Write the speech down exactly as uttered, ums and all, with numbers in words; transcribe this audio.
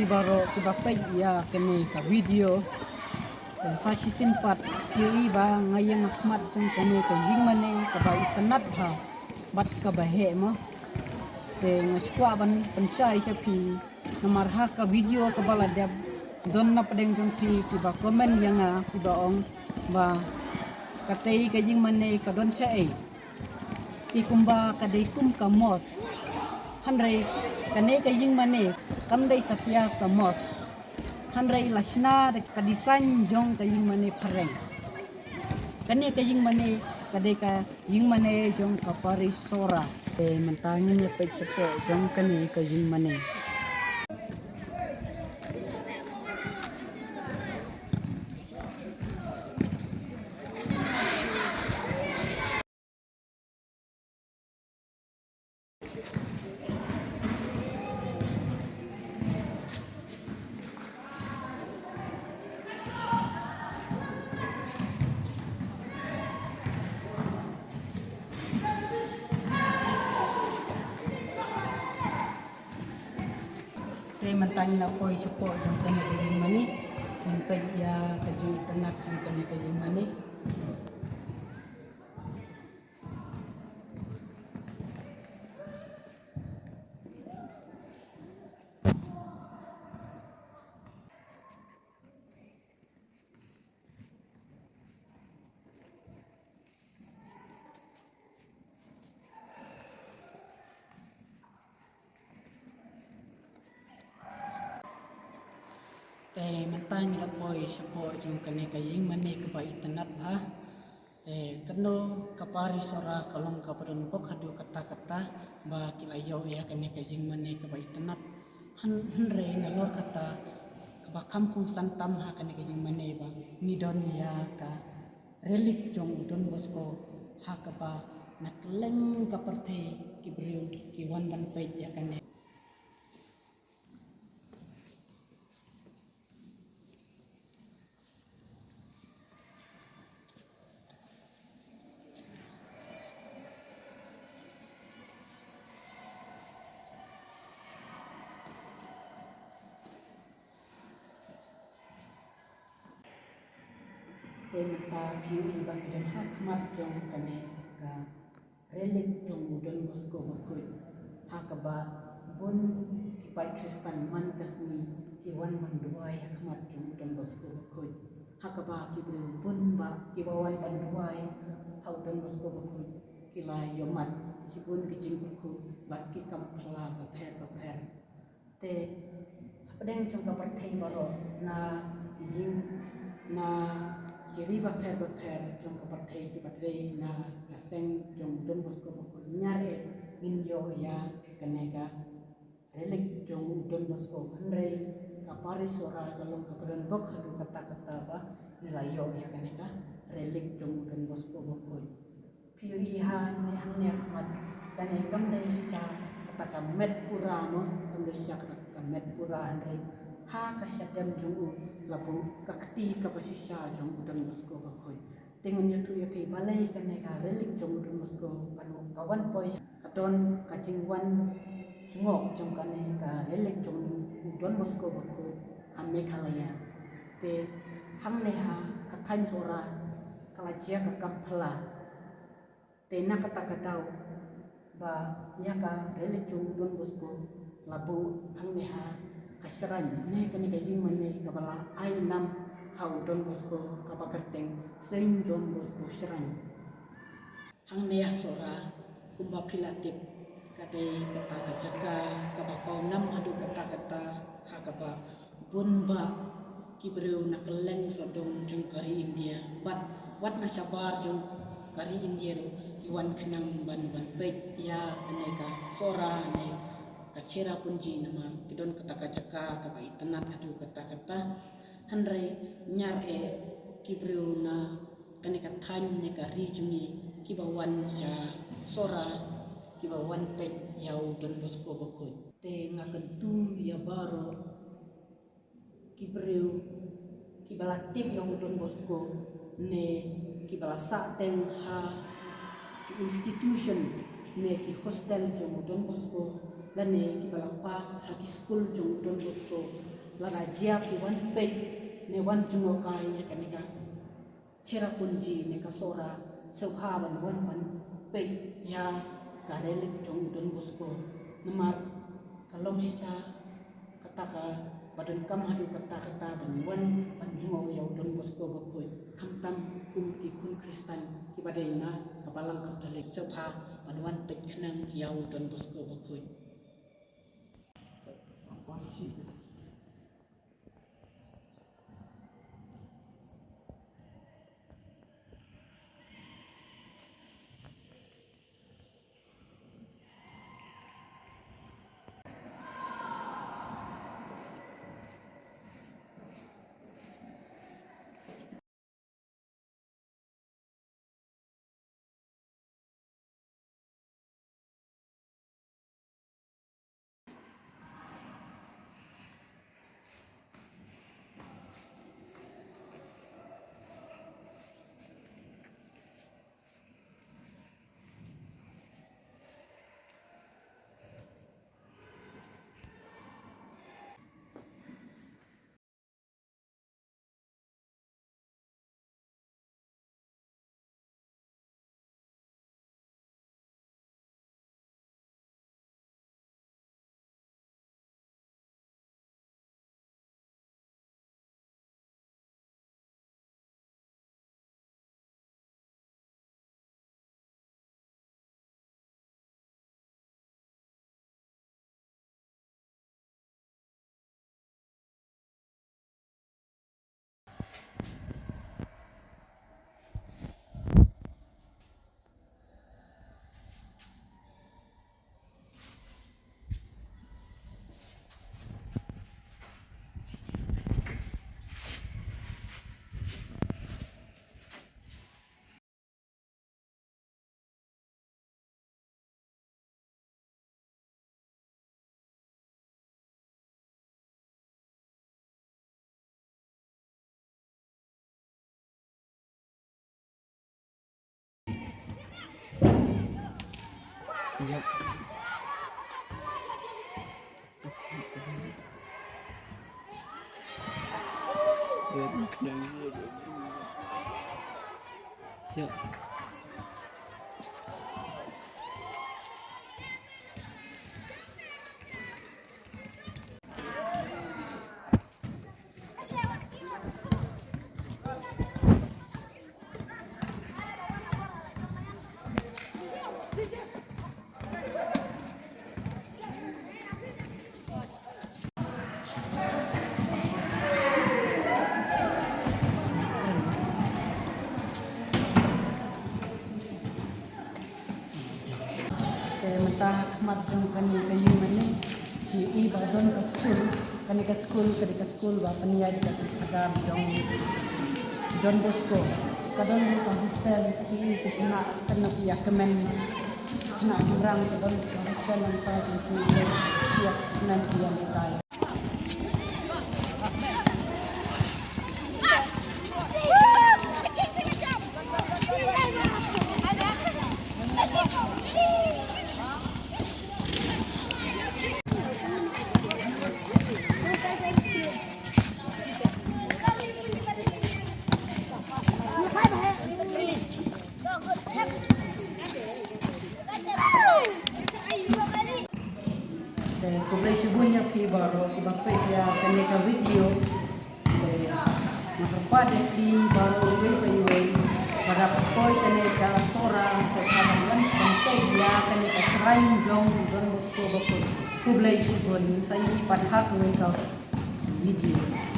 Baroh kiba peit ïa kane ka video. Te sa shisien pat phi i ba nga ïeng ha khmat jong kane ka ïingmane kaba itynnad bha bad kaba heh mo. Te nga sngewkwah ban pynshai sha phi namar ha ka video kaba la dep don na pdeng jong phi kiba comment ïa nga kiba ong ba katei ka ïingmane ka don shaei. Te kumba ka dei kum ka mosque. Hynrei kane ka ïingmane kam dei satia ka mosque. Hynrei la shna da ka design jong ka ïingmane phareng. Kane ka ïingmane ka dei ka ïingmane jong ka parish Sohra. Te mynta ngin ïa peit shapoh jong kane ka ïingmane. Te mynta ngi la poi shapoh jong kane ka ïingmane. Ngin peit ïa ka jingitynnad jong kane ka ïingmane. Te mynta ngi la poi shapoh jong kane ka ïingmane kaba itynnad bha. Te kano ka parish Sohra ka long kaba don bok haduh katta katta ba ki la ïoh ïa kane ka ïingmane kaba itynnad. Hyn-, hynrei nalor kata kaba kham kongsan tam ha kane ka ïingmane ba ngi don ïa ka relic jong u Don Bosco ha kaba na kylleng ka pyrthei ki briew ki wan ban peit ïa kane. Te mynta phi ïohi ba ngi don ha khmat jong kane ka relic jong u Don Bosco Bakhuid. Ha kaba bun ki paid Khristan man ka sngi ki wan ban duwai ha khmat jong u Don Bosco Bakhuid. Ha kaba ki briew bun ba kiba wan ban duwai ha u Don Bosco Bakhuid ki la ïohmad shibun ki jingkyrkhu bad ki kam phylla bapher bapher. Te hapdeng jong ka pyrthei baroh na ki ïing na ki ri bapher bapher jong ka pyrthei kiba trei na ka seng jong u Don Bosco Bakhuid, ñiar eh ngin ïoh ïa kane ka relic jong u Don Bosco, hynrei ka parish Sohra ka long kaba don bok haduh katta katta ba ngi la ïoh ïa kane ka relic jong u Don Bosco Bakhuid. Phi ïohi hangne, hangne ha khmat, kane kam dei shisha kata ka met pura mo, kam dei shisha kata ka met pura, hynrei ha ka shadem jong u la buh ka kti kaba shisha jong u Don Bosco Bakhuid. Te ngan ïathuh ïa phi balei kane ka relic jong u Don Bosco kano ka wan poi, ka don ka jingwan jngoh jong kane ka relic jong u Don Bosco Bakhuid ha Meghalaya. Te hangne ha ka thaiñ Sohra ka la jia ka kam phylla. Te na kata ka daw ba ïa ka relic jong u Don Bosco la buh hangne ha ka shrine ne kane ka ïingmane kaba la ai nam ha u Don Bosco kaba kyrteng Saint John Bosco Shrine. Hangne ha Sohra kumba phi la tip ka dei kata ka jaka kaba paw nam haduh katta katta ha kaba bun bah ki briew na kylleng sawdong jong ka ri India bad wat na shabar jong ka ri India ruh ki wan khnang ban, ban peit ïa kane ka Sohra ne ka Cherrapunji namar ki don kata ka jaka kaba itynnad haduh katta katta. Hynrei ñiar eh ki briew na kane ka thaiñ ne ka ri jong ngi kiba wan sha Sohra kiba wan peit ïa u Don Bosco Bakhuid. Te nga kyntu ïa baroh ki briew kiba la tip ïa u Don Bosco ne kiba la sah teng ha ki institution ne ki hostel jong u Don Bosco lane kiba la pass ha ki skul jong u Don Bosco Lada jia phi wan peit ne wan jngohkai ïa kane ka cherrapunji ne ka Sohra, sngewbha ban wan ban peit ïa ka relic jong u Don Bosco. Namar ka long shisha kata kaba donkam haduh katta katta ban wan ban jngoh ïa u Don Bosco bakhuid, khamtam kum ki khun Khristan kiba dei na ka Balang Katholik. Sngewbha ban wan peit khnang ïa u Don Bosco bakhuid. Te mynta ha khmat jong kane ka ïing mane, ngi ïohi ba don ka skul, kane ka skul ka dei ka skul ba pynïaid da ka khadar jong Don Bosco. Ka don ka hostel, ki, ki khynnah kan ïa kmen, khynnah kynrang, ka don ka hostel nangta jong ki, ki ïa kmen ki ïa lehkai. Te khublei shibun ïa phi baroh kiba peit ïa kane ka video. Te nga kyrpad ïa phi baroh iwei pa iwei ba da poi shane sha Sohra, sha Sohra ban peit ïa kane ka shrine jong Don Bosco bakhuid. Khublei shibun, ngin sa ïohi pat ha kawei ka video.